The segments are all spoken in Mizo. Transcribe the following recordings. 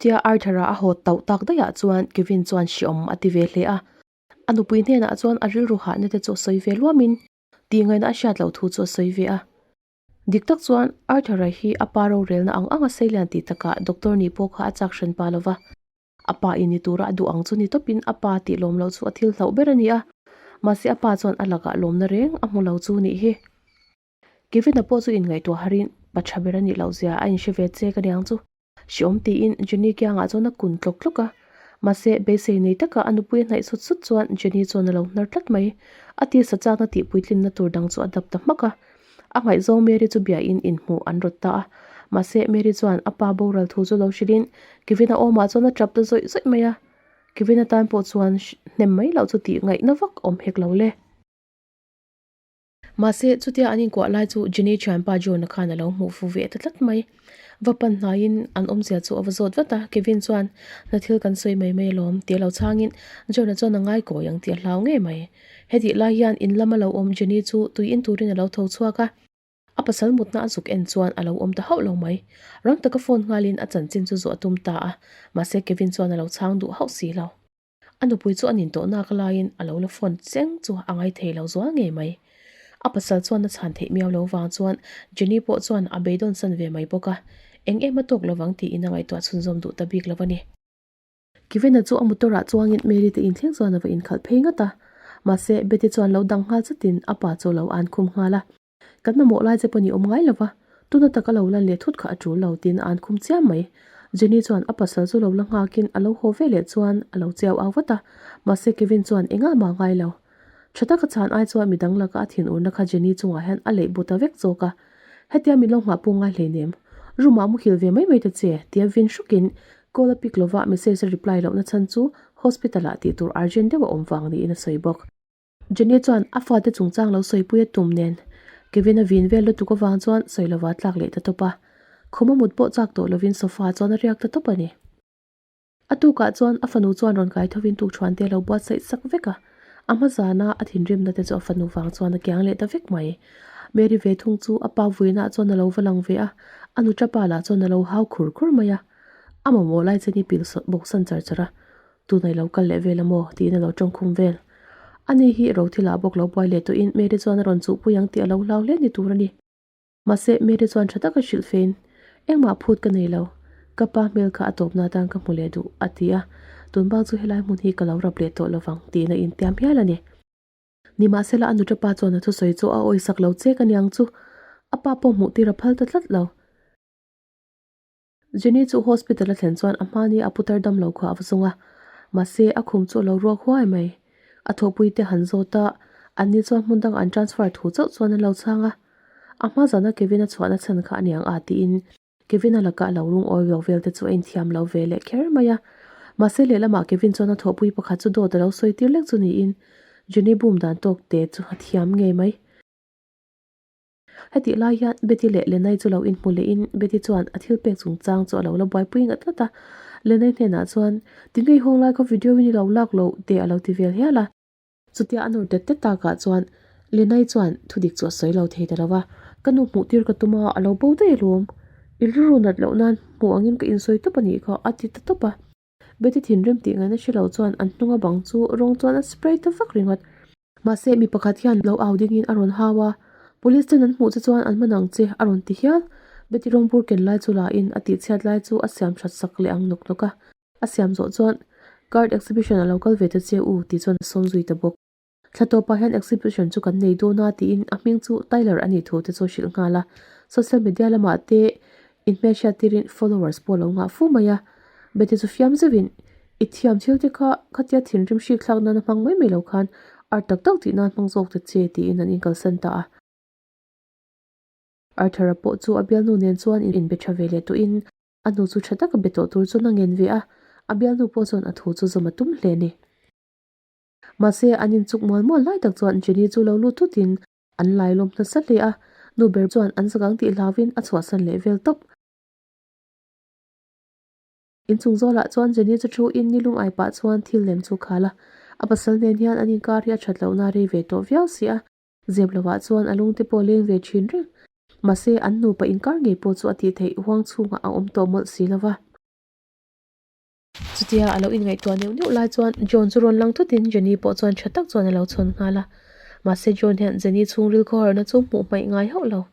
Chutia Arthur-a a haw tauh tak daihah chuan Kevin chuan hreawm a ti ve hle a. A nupui hnenah chuan a rilru hahna te chu a sawi ve luamin tihngaihna a hriat loh thu chu a sawi ve a. Dik tak chuan Arthur-a hi a pa rorelna ang anga seilian tih takah doctor nih pawh kha a chak hran pa lova. A pa in ni tura a duh ang chu ni tawpin a pa tih lawm loh chu a thil hlauh ber a ni a. Mahse a pa chuan a lakah lawmna reng a hmu lo chu nih hi. Kevin-a pawh chu inngaihtuah harin pa tha ber a nih loh zia a inhre ve che ka niang chu. Hreawm tiin Jenny kiangah chuan a kun tlawk tlawk a. Mahse beisei nei taka a nupui a hnaih sut sut chuan Jenny chuan a lo hnar tlat mai. A tisa chakna tih puitlinna tur dang chu a dap ta hmak a. A ngaihzawng Mary chu biain inhmuh an rawt ta a. Mahse Mary chuan a pa boral thu chu lo hrilhin Kevin-a awmah chuan a tap ta zawih zawih mai a. Kevin-a tan pawh chuan hnem mai loh chu tih ngaihna vak awm hek lo le. Mahse, chutia an inkuah lai chu Jenny thianpa John-a khan a lo hmuh fu ve ta tlat mai. Va pan hnaiin an awmzia chu a va zawt vat a, Kevin chuan, Na thil kan sawi mai mai alawm, tih a lo chhangin John-a chuan a ngai kawi ang tih a hlau ngei mai. Hetih lai hian in lama lo awm Jenny chu tui in turin a lo tho chhuak a, a pasal mutna a zuk en chuan a lo awm ta hauh lo mai. Rang taka phone nghalin a chanchin chu zawh a tum ta a, mahse Kevin chuan a lo chhang duh hauh si lo. A nupui chu a nin tawh nak laiin a lo la phone cheng chu a ngaithei lo zual ngei mai. A pasal chuan a chhan theih miau lo vang chuan Jenny pawh chuan a beidawn san ve mai bawk a, eng em a tawk lovang tiin a ngaihtuah chhunzawm duh ta bik lo a ni. Kevin-a chu a motor ah chuangin Mary te inthleng chuan a va inkhalh phei ngat a, mahse Betty chuan lo dang nghal chatin a pa chu a lo an khum nghal a. Kan mamawh lai che pawh ni awm ngai lova, tuna taka lo lan leh thut kha a tul lo tiin a an khum chiam mai. Jenny chuan a pasal chu lo la nghakin a lo haw ve leh chuan a lo chiau au vat a, mahse Kevin chuan engah mah ngai lo. Tha taka chhan ai chuan midang laka a thinurna kha Jenny chungah hian a leih bu ta vek zawk a, Hetia min lo nghah pawh ngai hleinem, room ah muhil ve mai mai ta che tia vin hrukin call a pick lova message a reply lohna chhan chu hospital ah tih tur urgent deuh a awm vang niin a sawi bawk. Jenny chuan a fate chungchang lo sawipui a tum nen Kevin a vin vel lutuk avang chuan sawi lova tlak leh ta tawp a, khum a mut pawh chak tawh lovin sofa chuan a riak ta tawp a ni. A tukah chuan a fanu chuan rawn kai thovin tukṭhuan te a lo buatsaih sak vek a, a hma zana a thinrimna te chu a fanu vang chuan a kiang leh ta vek mai. Mary ve thung chu a pa vuinah chuan a lo va lang ve a, a nu ṭapa lah chuan a lo hau khur khur mai a, a mamawh lai chen i pil bawksan char char a, Tunah i lo kal leh vel a maw? tiin a lo tawngkhum vel. Ani hi Rothila bawk lo buai leh tawhin Mary chuan a rawn chuhpui ang tih a lo hlau hle ni tur a ni. Mahse Mary chuan tha taka hrilh fein, Engmah phut ka nei lo. Ka pa hmel kha a tawpna atan ka hmu leh duh, a ti a. Tun bak chu helai hmun hi ka lo rap leh tawh lovang, tiin a intiam hial a ni. Nimahsela a nuṭa pa chuan a thusawi chu a awisak lo che ka niang chu a pa pawh hmuh tir a phal ta tlat lo. Jenny chu hospital a thlen chuan a hmani a putar dam lo kha a va zawng a, mahse a khum chu a lo ruak huai mai. A thawhpui te han zawt a, anni chuan hmun dang an transfer thu chauh chuan an lo chhang a. A hma zana Kevin a chhuahna chhan kha a niang a tiin Kevin a lakah a lo lungawi lo vel te chu a inthiam lo ve leh kher mai a. Mahse lehlamah Kevin chuan a thawhpui pakhat chu dawt a lo sawi tir lek chu niin Jenny boom dan tawk te chu a thiam ngei mai. Hetih lai hian Betty leh Lenai chu lo inhmu lehin Betty chuan a thil pek chungchang chu a lo la buaipui ngat ngat a. Lenai hnenah chuan, Ti ngei hawng lai khaw video in i lo lak loh teh a lo ti vel hial a. Chutia a nawr tet tet takah chuan Lenai chuan thudik chu a sawi lo thei ta lo va, Ka nu hmuh tir ka tum a, a lo bo daih alawm. I rilru nat loh nan hmuh angin ka insawi tawp a nih kha a ti ta tawp a. Betty thinrim tih ngaihna hre lo chuan an hnunga bang chu rawng chuan a spray ta vak ringawt. Mahse mi pakhat hian lo au dingin a rawn hau a, Police ten an hmuh che chuan an hman ang che a rawn ti hial. Betty rawngbur ken lai chu la in a tihchhiat lai chu a siam that sak leh ang nawk nawk a. A siam zawh chuan Card exhibition a lo kal ve ta che u tih chuan a sawm zui ta bawk. Thla tawpah hian exhibition chu kan nei dawn a tiin a hming chu Tyler a nih thu te chu a hrilh nghal a. Social media lamah te inhmelhriat tirin followers pawh a lo ngah fu mai a. Betty chu fiam zeuhin i thiam thil te kha khatia thinrim hrik thlak nan a hmang mai mai lo khan art tak tak tih nan hmang zawk ta che tiin an inkalsan ta a. Arthur-a pawh chu a bialnu nen chuan inbe tha ve leh tawhin a hnu chu tha taka be tawh tur chuan a ngen ve a, a bialnu pawh chuan a thu chu zawm a tum hle a ni. Mahse, an inchuk mual mual lai tak chuan Jenny chu lo lut thutin an lai lawm nasa hle a, nu ber chuan an zagang tih hlauhin a chhuahsan leh vel tawp. Inchung zawlah chuan Jenny chu thu in nilung ai pah chuan thil lem chu khal a, a pasal nen hian an inkar hi a that lohna rei ve tawh viau si a, zep lovah chuan a lungte pawh leng ve thin reng. Mahse, an nupa inkar ngei pawh chu a tih theih huang chhungah a awm tawh mawlh si lova. Chutia a lo inngaihtuah neuh neuh lai chuan John chu rawn lang thutin Jenny pawh chuan tha tak chuan a lo chhawn nghal a. Mahse John hian Jenny chhungril khawharna chu hmuh hmaih ngai hauh lo.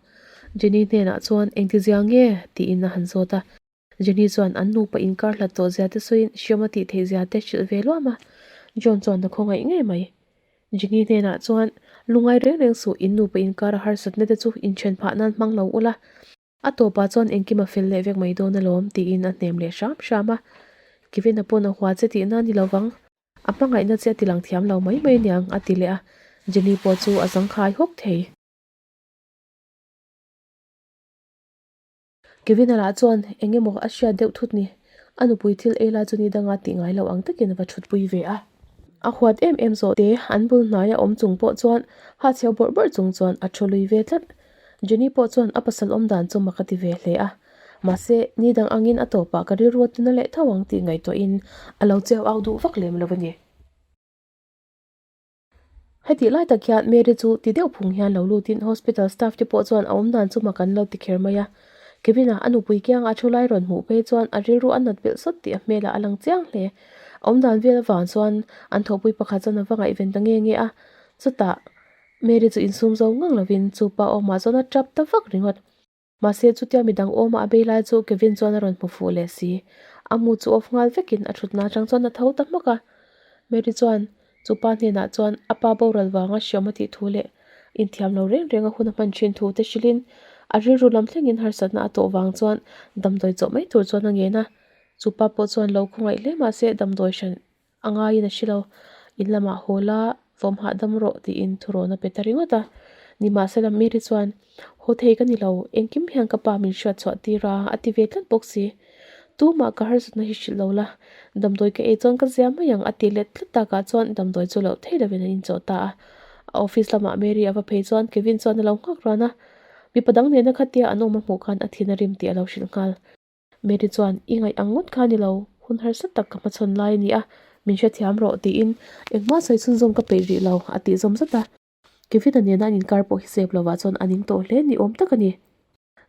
Jenny hnenah chuan engtizia nge? tiin a han zawt a. Jenny chuan an nupa inkar hlat tawh zia te sawiin hriam a tih theih zia te hrilh ve luam a. John chuan a khawngaih ngei mai. Jenny hnenah chuan lungai reng reng suh in nupa inkar a harsatna te chu inthen phah nan hmang lo ula. A tawpah chuan engkim a fel leh vek mai dawn alawm tiin a hnem leh hram hram a. Kevin-a pawn a hua che tihna a ni lo vang. A hmangaihna che a ti lang thiam lo mai mai aniang a ti leh a. Jenny pawh chu a zangkhai hawk thei. Kevin-a lah chuan eng emaw a hriat deuh thut ni. A nupui thil ei lai chu ni danga tih ngai lo ang takin a va thutpui ve a. A huat em em zawh te an bul hnaia awm chung pawh chuan hahchhiau bawrh bawrh chung chuan a thu lui ve tlat. Jenny pawh chuan a pasal awm dan chu mak a ti ve hle a. Mahse, ni dang angin a tawpah ka rilru a tina leh tho ang tih ngaihtuahin a lo cheu au duh vak lem lo a ni. Hetih lai tak hian Mary chu ti deuh phung hian lo lutin hospital staff te pawh chuan a awm dan chu mak an lo ti kher mai a. Kevin-a a nupui kiangah thu lai rawn hmuh phei chuan a rilru a nat belh sawt tih a hmelah a lang chiang hle. A awm dan vel avang chuan an thawhpui pakhat chuan a va ngaihven ta nge nge a. Chutah Mary chu insum zo ngang lovin chu pa awmah chuan a tap ta vak ringawt. Mahse chutia midang awma a bei lai chu Kevin chuan a rawn hmu fuh leh si. A mu chu off nghal vekin a thutna atang chuan a tho ta hmak a. Mary chuan chu pa hnenah chuan a pa boral vanga hriam a tih thu leh inthiam lo reng reng a hun a hman thin thu te hrilhin a rilru lam thlengin harsatna a tawh vang chuan damdawi chawh mai tur chuan a ngen a. Chu pa pawh chuan lo khawngaih hle mahse damdawi hran A ngaiin a hre lo. In lamah haw la, vawm hahdam rawh tiin thurawn a pe ta ringawt a. Nimahsela Mary chuan, Haw thei ka ni lo, engkim hian ka pa min hriat chhuah tir a, a ti ve tlat bawk si. Tumah ka harsatna hi hrilh lo la, damdawi ka ei chuan ka zia mai ang a ti let tlat takah chuan damdawi chu loh thei lovin an inchawh ta a. A office lamah Mary a va phei chuan Kevin chuan a lo nghak ran a. Mipa dang nena khatia an awm a hmuh khan a thin a rim tih a lo hrilh nghal. Mary chuan, I ngaih ang ngawt kha ni lo, hun harsa tak ka hmachhawn lai a ni a, min hrethiam rawh, tiin engmah sawi chhunzawm ka peih rih lo, a tih zawm zat a. Kevin-a nena an inkar pawh hi zep lovah chuan a ning tawh hle ni awm tak a ni.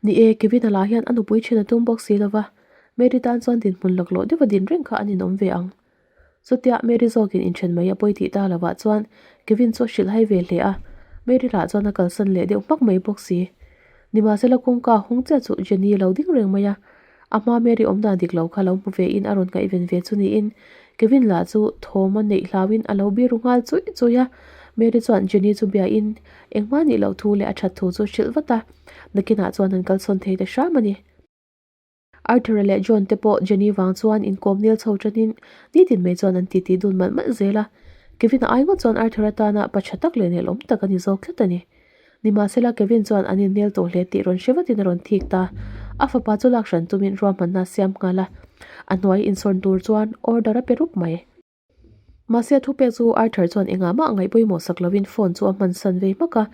Ni e, Kevin-a lah hian a nupui then a tum bawk si lova, Mary tan chuan dinhmun laklawh deuha din reng kha an inawm ve ang. Chutia Mary zawkin inthen mai a pawi tih ta lovah chuan Kevin chu a hrilh hai ve hle a, Mary lah chuan a kalsan leh deuh hmak mai bawk si. Nimahsela kawngka hawng chiah chu Jenny a lo ding reng mai a, a hma Mary awmdan dik lo kha lo hmu ve in a rawn ngaihven ve chu niin Kevin lah chu thawm a neih hlauin a lo biru nghal chuih chuih a, Mary chuan Jenny chu bia in engmah nih loh thu leh a that thu chu hrilh vat a, nakinah chuan an kalsawn thei ta hram a ni. Arthur-a leh John te pawh Jenny vang chuan inkawm nel chho tanin nitin mai chuan an titi dun malh malh zel a. Kevin-a ai ngawt chuan Arthur-a tana pa tha tak leh nelawm tak a ni zawk tlat a ni. Nimahsela Kevin chuan an innel tawh hle tih rawn hre vatin a rawn thik ta. A fapa chu lak hran tumin ruahmanna a siam nghal a. A hnuai insawn tur chuan order a pe rup mai. Mahse a thupek chu Arthur chuan engah mah ngaih pawimawh sak lovin phone chu a hman san vei hmak a,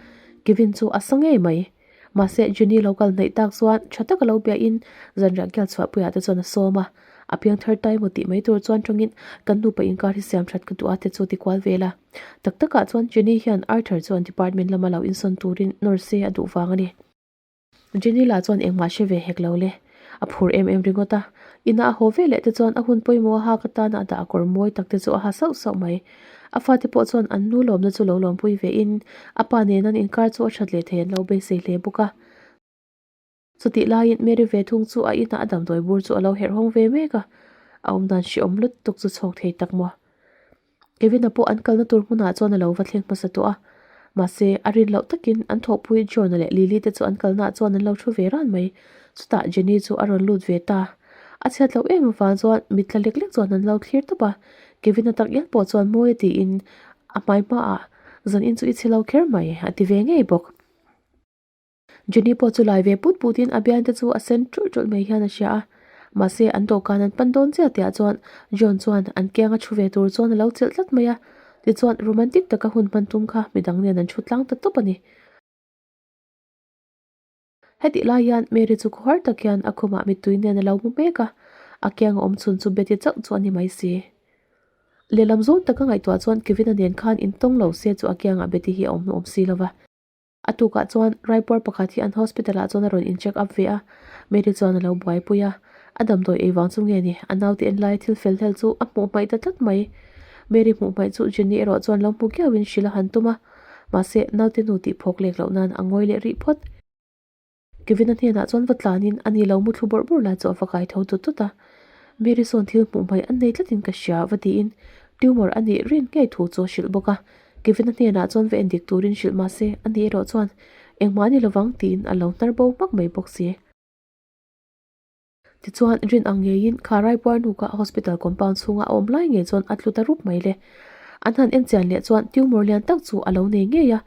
Kevin chu a sa ngei mai. Mahse Jenny lo kal hnaih tak chuan tha taka lo biahin zanriah kial chhuahpuiah te chuan a sawm a, a piang thar tai maw tih mai tur chuan tawngin kan nupa inkar hi siam that ka duh a te chu ti kual vel a. Tak takah chuan Jenny hian Arthur chuan department lama lo insawn turin nawr se a duh vang a ni. Jenny lah chuan engmah hre ve hek lo le. A phur em em ringawt a. Inah a haw ve leh te chuan a hun pawimawh a hak atana a dah a kawr mawi tak te chu a ha sauh sauh mai. A fate pawh chuan an nu lawmna chu lo lawmpui ve in a pa nen an inkar chu a that leh thei an lo beisei hle bawk a. Chutih laiin Mary ve thung chu a inah a damdawi bur chu a lo herh hawng ve mek a. A awmdan hreawm lutuk chu chhawk thei tak maw. Kevin-a pawh an kalna tur hmunah chuan a lo va thleng hmasa tawh a. Mahse, a rin loh takin an thawhpui John-a leh Lily te chu an kalnaah chuan an lo thu ve ran mai. Chutah Jenny chu a rawn lut ve ta. A chhiat loh em avang chuan mit tla lek lek chuan an lo thlir tawp a. Kevin-a tak ial pawh chuan mawi a tiin a hmai hmaah, Zan in chu i chhe lo kher mai, a ti ve ngei bawk. Jenny pawh chu lai ve put putin a bian te chu a sen ṭulh ṭulh mai hian a hria a. Mahse, an dawhkan an pan dawn chiah tihah chuan John chuan an kianga ṭhu ve tur chuan a lo chelh tlat mai a. Tichuan, romantic taka hun hman tum kha midang nen an ṭhu tlang ta tawp a ni. Hetih lai hian Mary chu khawhar tak hian a khumah mittui nen a lo hmu mek a, a kianga awm chhun chu Betty chauh chu a ni mai si. Lehlam zawn taka ngaihtuah chuan Kevin-a nen khan intawng lo se chu a kiangah Betty hi a awm awm si lo va. A tukah chuan raipuar pakhat hi an hospital ah chuan a rawn in check up ve a, Mary chuan a lo buaipui a. A damdawi ei vang chu nge ni? A naute en laia thil fel hlel chu a hmuh hmaih ta tlat mai. Mary hmuh hmaih chu Jenny erawh chuan lo hmu kiauin hrilh a han tum a, mahse naute nu tih phawk lek loh nan a ngawi leh rih phawt. Kevin-a hnenah chuan va tlanin a ni lo mu thlu bawrh bawrh lai chu a va kai tho tut tut a. Mary sawn thil hmuh hmaih an nei tlatin ka hria va tiin tumour a nih rin ngei thu chu a hrilh bawk a. Kevin-a hnenah chuan va endik turin hrilh mahse a ni erawh chuan engmah a ni lovang tiin a lo hnar bo hmak mai bawk si. Tichuan, rin ang ngeiin kha Raipuar nu kha hospital compound chhunga a awm lai ngei chuan a tlu ta rup mai le. An han en chian leh chuan tumour lian tak chu a lo nei ngei a,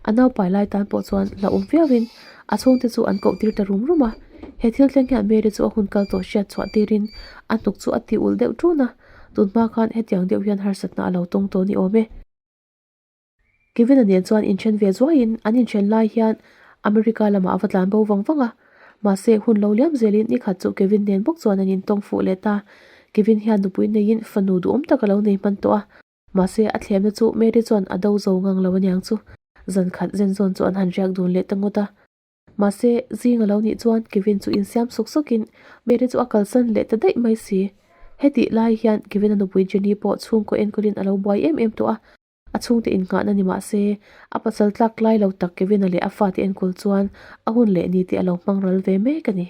a naupai lai tan pawh chuan hlauhawm viauin a chhungte chu an koh tir ta rum rum a. He thil thleng hian Mary chu a hun kal tawh hriat chhuah tirin a hnuk chu a ti ulh deuh ṭun a, tun hma khan hetiang deuh hian harsatna a lo tawng tawh ni awm e. Kevin-a nen chuan inthen ve zuaiin an inthen lai hian America lamah a va tlan bo vang vang a. Mahse, hun lo liam zelin ni khat chu Kevin nen bawk chuan an intawng fuh leh ta. Kevin hian nupui neiin fanu duhawm tak a lo nei hman tawh a. Mahse, a thlemna chu Mary chuan a do zo ngang lo aniang chu. Zan khat zen zawn chu an han riak dun leh ta ngawt a. Mahse, zing a lo nih chuan Kevin chu insiam sawk sawkin Mary chu a kalsan leh ta daih mai si. Hetih lai hian Kevin-a nupui Jenny pawh chhungkaw enkawlin a lo buai em em tawh a. A chhungte innghahna ni mah se, a pasal tlak lai lo tak Kevin-a leh a fate enkawl chuan a hun leh ni te a lo hmang ral ve mek a ni.